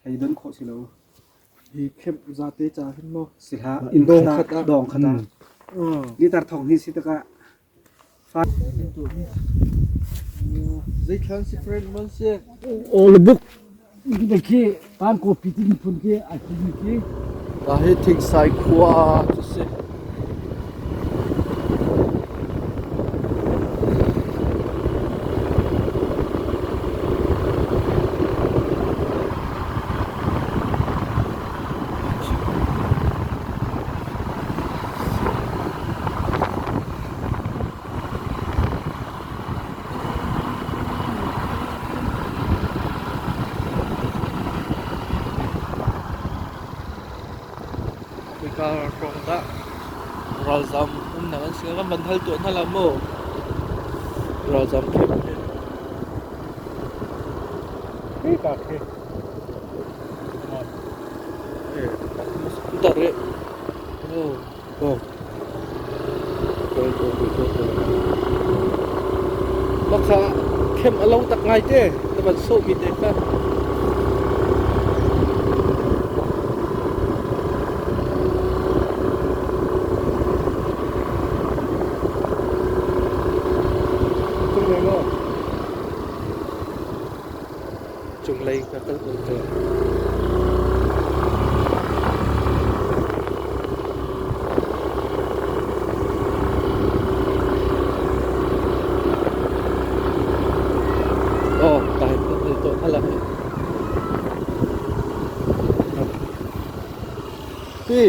Hlei don khawh si lo. Hi camp zate ca hin maw? Si hlah. Inn Dong khat khat ah ah. Dong khat ah. Litar thong hi si tikah fa Zeithlan si friend man si? Aw le buk khi pan ko pi ti phun khi a khi khi. Ta hi Thingsai khua cu si. Khika hrawng dah ralzam umnak an si. Kan van hal tuah hna la maw? Ralzam camp hi. Khika khi. Tar eh. Oh. Oh. Mah kha camp a lo tak ngai te. Na van sawhmi te kha. Cunglei maw? Cunglei ka kal ko te. Oh, tahin kan hal tuah hal ah. Pi,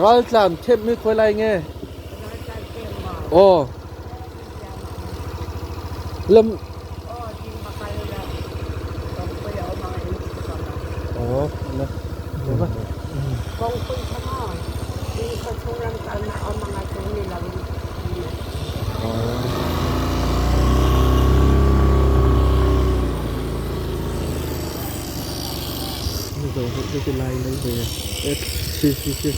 raltlan thep mi khoi lai nge? Oh. Lam Oh, la. Si si si.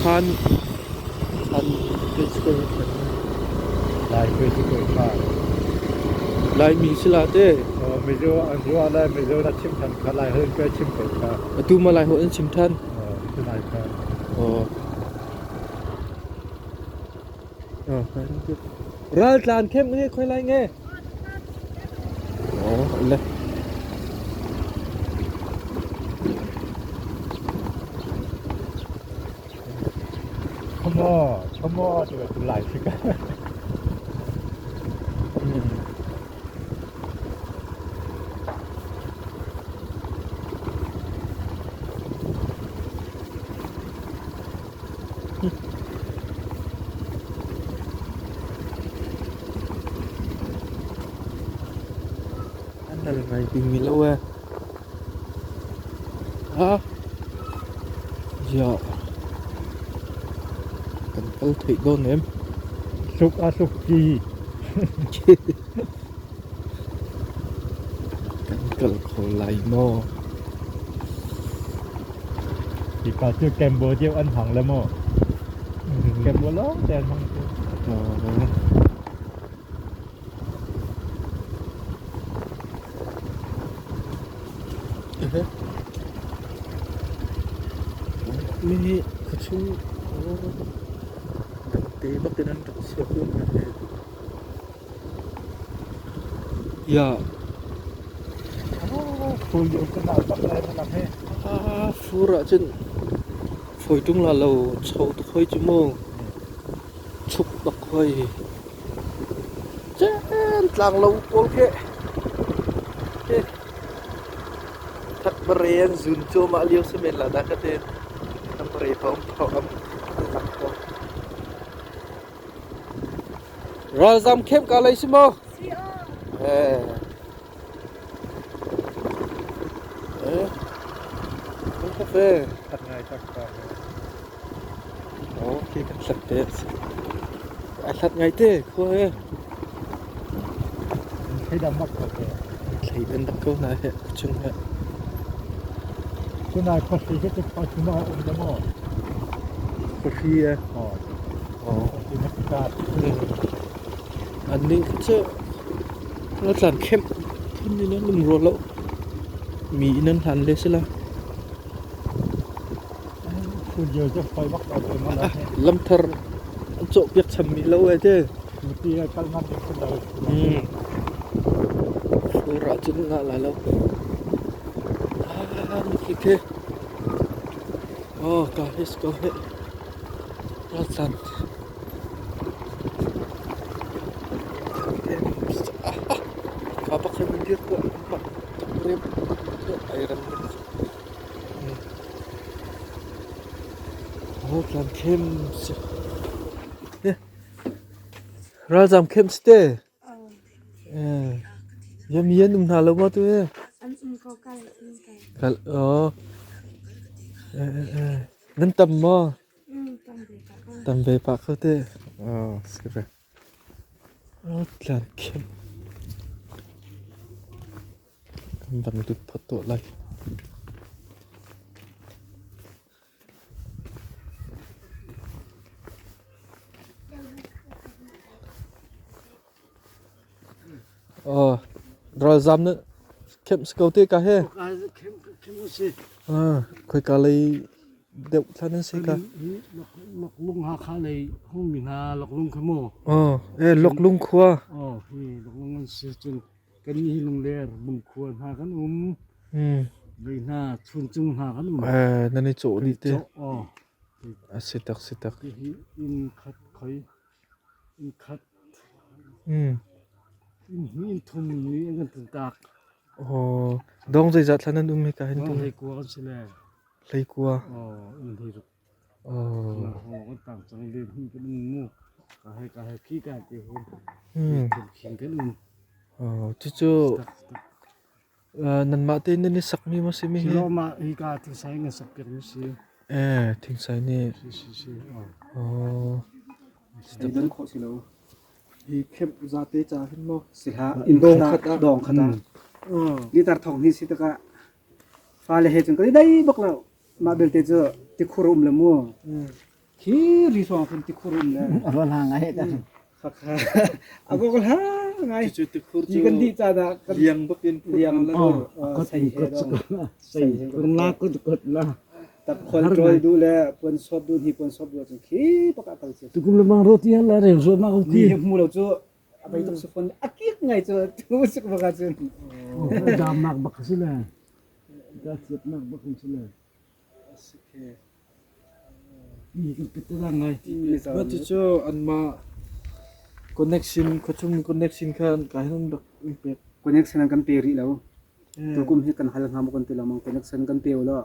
Thlan thlan Lai physical kha. Laimi si la te. Mizo an ruah lai Mizo na chim than kha Lai holh ka chim ko kha. Atu ma Lai holh an chim than. Tu lai kha. Oh. Raltlan camp nge khoi lai nge? Oh, le. Come on, come on, 这个就来这个。 An nal ngai ding mi lo e. Ha? Ya. Kan kal theih dawn em? Suk a suk chi. Kan kal kho lai maw? Hika cu Cambodia an hmang le maw? Cambodia lawng te an hmang cu. Mi khuachung dangte bak in an rak chia ko hna hi. Ya. Fur lio kan al bak lai na he. Ah, fur ahcun fawi ṭung la lo cho tuk hoi cu mu. Chuk bak hoi. Cen tlang lo pawl khi. Thak bare an zun cuahmah lio si men la dah ka ti. Thak bare pa um thawk am an lak ko. Ralzam camp ka lei si maw? Si aw. Eh. Eh. Kan fe. Khat ngai tak ka. Ok, kan hlat te. A hlat ngai te, khua he. Thei dang bak ko te. Thlei dan dak ko na he, chung he. Tunai khuahri hi cu khua chung ah a um da maw? Khuahri e. Aw. Aw. Khuahri na An ning kha cu na tlan khem phun phun in an um rua lo. Mi inn an hlan le si la. Lamthar an cawhpiak chammi lo ai te. Fur ah cun ngah lai lo. Ah, khi khi. Oh, ka his ko he. Ralzam. Kapak hin dir tuah nampak rem ai rem. Ralzam camp si. Ralzam camp si te. Ya mi an um hna lo ma tu e. An um ko kal in kal. Kal oh. Nan tam maw? Tam ve pah kho te. Oh, si ve. Tlan khem. Kan van lut phot tuah lai. Oh, ralzam na khem si ko te ka he. Ah, khoi ka lei deuh thlan an si ka. Loklung Hakha lei hung mi hna Loklung kha mu. Oh, eh Loklung khua. Oh, hi Loklung an si cun kan hi Lungler Bungkhua hna kan um. Lei hna Chuncung hna kan um. Eh, nan i cawh dih te. Oh. A si tak si tak. Hi inn khat khoi inn khat inn hnih inn thum nih an kan tluntak. Aw, dong zeizat thla nan um hika hin tu? Hleikua kan si le. Hleikua. Aw, inn hleiruk. Aw. Kan tang cang le hmun kan um mu. Ka he ka he khi ka te hin. Khin kan um. Aw, cucu nanmah te nan i sakmi maw si mi hi? Silo mah hika thingsai ngan sak piak mi si. Eh, thingsai nih. Si si si. Aw. Don khawh si lo. Hi khemh zate ca hin maw? Si hlah. Inn dong khat ah. Dong khat ah. Litar thong hi si takah fale he cun kan i dai bak lo. Mah belte cu tikhur um le mu. Khi ri song khin tikhur um le. Rawl hang ai ta. Khakha. A bok la ngai. Cucu tikhur cu Hi kan dih ca dah kan liang bak in liang la. Sei he dong. Sei la kut kut la. Tak khol trol du le puan sop du hi puan sop du cun khi pak a kal cia. Tukum le mang roti hal la reng zo ma ko Ni hi hmu lo cu a bei tuk sifon a kik ngai cu tu sik baka cun. Dam nak bak si le. Da thiat nak bak si le. Mah cucu anmah connection khuachung connection kha ka hin rak in pek. Connection an kan pe rih lo. Tukum hi kan hal hnga maw kan ti lengmang connection kan pe ulaw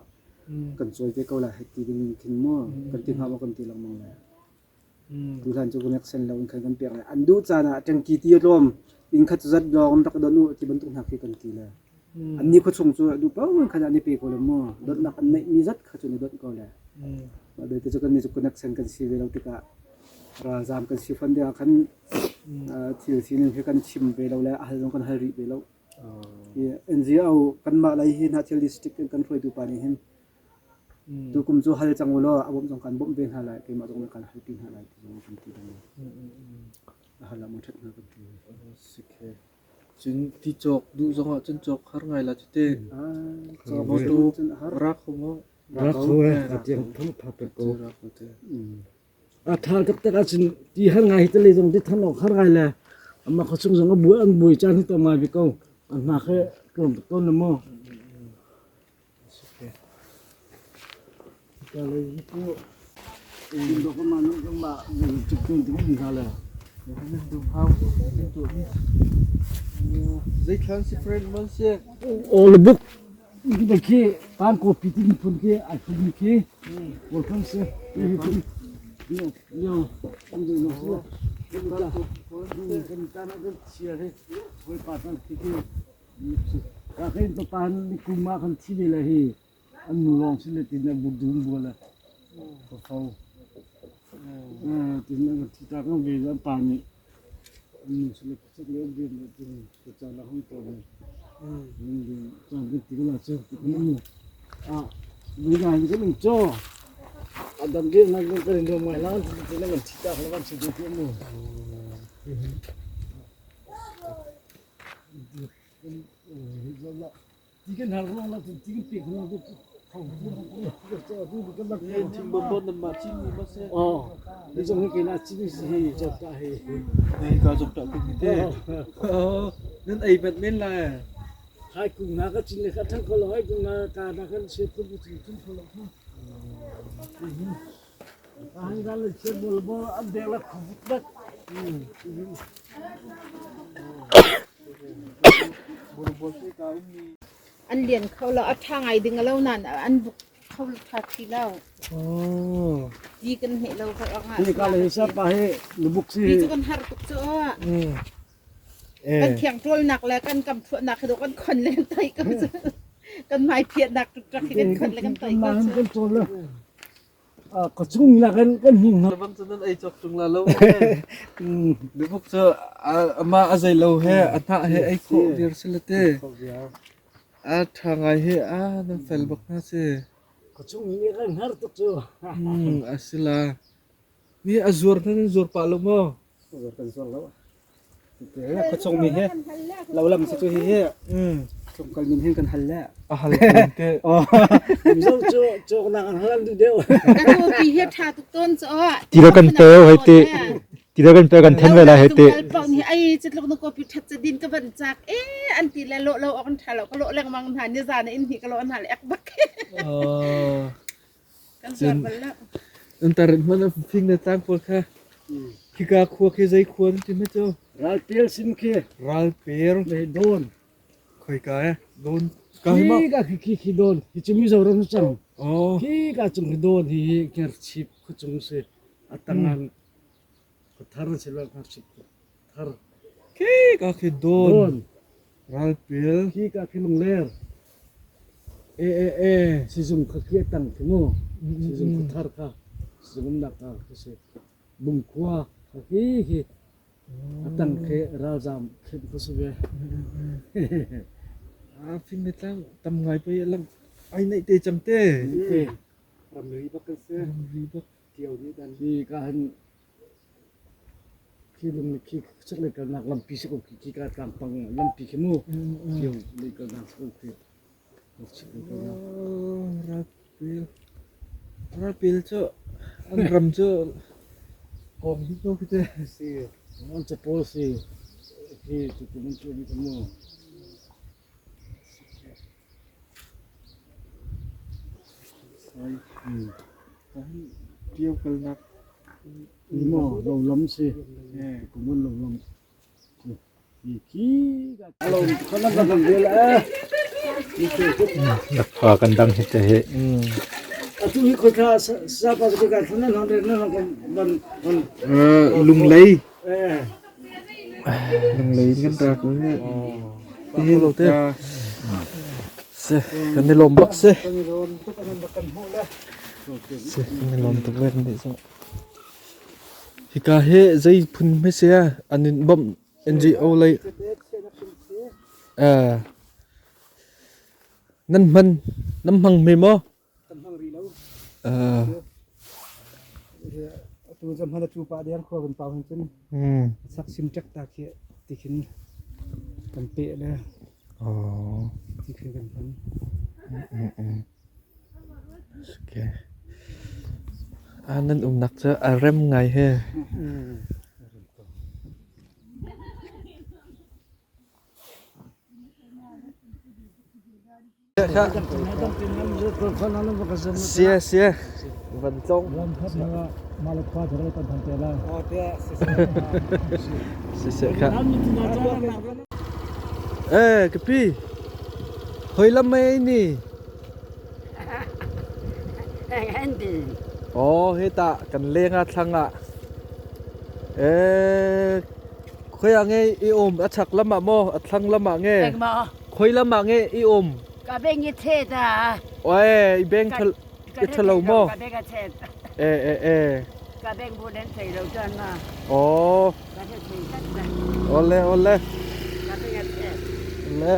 kan cawi ve ko lai hei ti ding khin mu kan ti hnga maw kan ti lengmang lai. Tuhlan cu connection lo in khan kan pek lai. An duh caan ah ṭangki ti a tlawm inn khat cu zat lawng rak don u ti bantuk hna khi kan ti le. Annih khuachung cu duh paoh in khan an i pe ko le mu. Dawtnak an neihmi zat kha cu an i dawt ko le. Mah belte cu kannih cu connection kan si ve lo tikah ralzaam kan si fawn dingah khan thil sining hi kan chim ve lo le a hal zong kan hal rih ve lo. NGO kanmah lei hi Hnahthil district in kan hruaitu pa nih hin tukum cu hal cang u law a bawmh zong kan bawmh ve hna lai keimah zong kan halpi hna lai ti zong kan ti lengmang. A hal ah maw ṭhat hna kan ti. Sikhe. Cun ti cawk duh zong ah cun cawk har ngai la cute. Cawk Motor cun a har. rak kho maw? Rak kho eh a tiang thong tha pe ko. Rak kho te. A thal taktak ahcun ti har ngai hi tale zong ti than awk har ngai le amah khuachung zong a buai an buai caan hi tam ngai ve ko. An hna khe tlawm tuk tawn le mu. Ka lei hi cu dok ma nu zong ma cuk tung ding in hna le. Dum hau Zeithlan si friend man si? Aw le buk Ki khi pan ko pi tin phun khi ai phun mi khi kawl phun si yo yo kan ta na kan chia he hoi pa tan khi khi ka khin to pan ni kuma kan thi ve la hi an nu long si le tin na bu dum bu la ko fo tin na kan thi ta kan ve an pa ni nu si le chak le bi le tin ko cha la hong to ne caan kan ti la cu a mi na hin kan cho a dam ge na kan kan ro mai la ti na kan thi ta kan si ti mu. Ti kan har ruang la ti kan pek ruang tu Thing bon nan mah cin mi ma se. Oh, ni zong hi keina cin si hi jot ta hi. Nei ka jot ta ku te. Nan ei bat men la. Hai kung na ka cin le ka thang ko lo hai kung na ka na kan se phun cin phun ko lo. An ga le che bol bo an de la khu bak. An lian kho lo, a ṭha ngai ding a lo nain an buk kho ṭha thi lo. Ti kan hne lo kha anga. Hi ka le sa pa he lubuk si. Ti cu kan har tuk cu. Kan thiang ṭawlnak le kan kam thuahnak hi kan khon le kan toih ko cu. Kan mai phiatnak tuk ṭak hi kan khon le kan toih ko cu. Kan ṭawl le ka chung na kan kan hing na. Bang cu nan ei cawk tung la lo. Lubuk cu ama a zei lo he a hnah he ei khawh viar si le te. A ṭha ngai he a nan fel bak hna si. Ka chung hi kan har tuk cu. A si la. Mi a zuar hna nan zuar pah lo maw? Zuar kan zuar lo. Khuachung mi he lo lam si cu hi hi chung kal min hin kan hal le. A hal kun te. Mizo cu cawknak an hal duh deuh. Ka pi hi ṭha tuk tawn cu. Ti lo kan teo hei ti. Ti lo kan teo kan then ve la hei ti. Kal paoh nih ai citluk na kopi ṭhat ca din ka van cak e an ti le lawh lo awk an ṭha lo ka lawh lengmang hna ni zan in hi ka lawh hna le ek bak. Kan zuar bal lo. Internet hman a fing na tlang pawl kha. Khika khua khi zei khua nan ti hme cu? Ralpel sim khi. Ralpel. Le don. Khoi ka e? Don. Ka hi ma? Khi ka khi khi don. Hi cu Mizoram cu cang. Oh. Khi ka cung hi don hi ker chip khu cung si. A tangan thar si lo ker chip thar. Khi ka khi don. Don. Ralpel. Khi ka khi lungler. E e e. Sizung kha khi tang khi mu. Sizung khu thar kha. Sizung nak ka khi si. Bungkhua kha khi khi. A tang khi ralzam khi khu si ve. A fing le tlang tam ngai pe lang ai nei te chang te. Te. Ramri bak kan si. Ramri bak. Tio nih dan. Khi ka han khi lung khi chak le kal nak lampi si ko khi khi ka tlang pang lampi khi mu. Khi le kal nak si ko khi. Ralpil. Ralpil cu an ram cu kawng bik ko khi te. Si. An capawl si. Khi tu tu mun tu mi mu. Sai. Tio kalnak. Mo lo lam si. Kumun lo lam. Lakfa kan dang hi te hi. Atu hi khoi sa pa ka thana nan re nan ban ban Lunglei. Lunglei kan ra ko ne. Ti lo te. Se kan ni lom bak se. Se kan ni lom tuk ve ni so. Hika hi zei phun hme si an in bawmh NGO lei nan hman nan hmang hme maw? Kan hmang rih lo. Atu zam hman atu pa deng khua kan pau hin cun sak sim tek ta khi ti khin kan pe le ti khin kan hman. Okay. Nan umnak cu a rem ngai he. Sia sia van tlong. Si kha. Eh kapi. Hoi lam mei ni. Oh he ta kan leng ah thlang ah. Eh khoi ah nge i um a chak lam ah maw a thlang lam ah nge? Khoi lam ah nge i um? Ka beng i the ta. Oi i beng thal i thalo maw? Ka beng a chet. Eh eh eh. Ka beng bu den thei lo chan ma. Oh. Ka the thei tat na. Ole ole. Ka beng a chet. Le.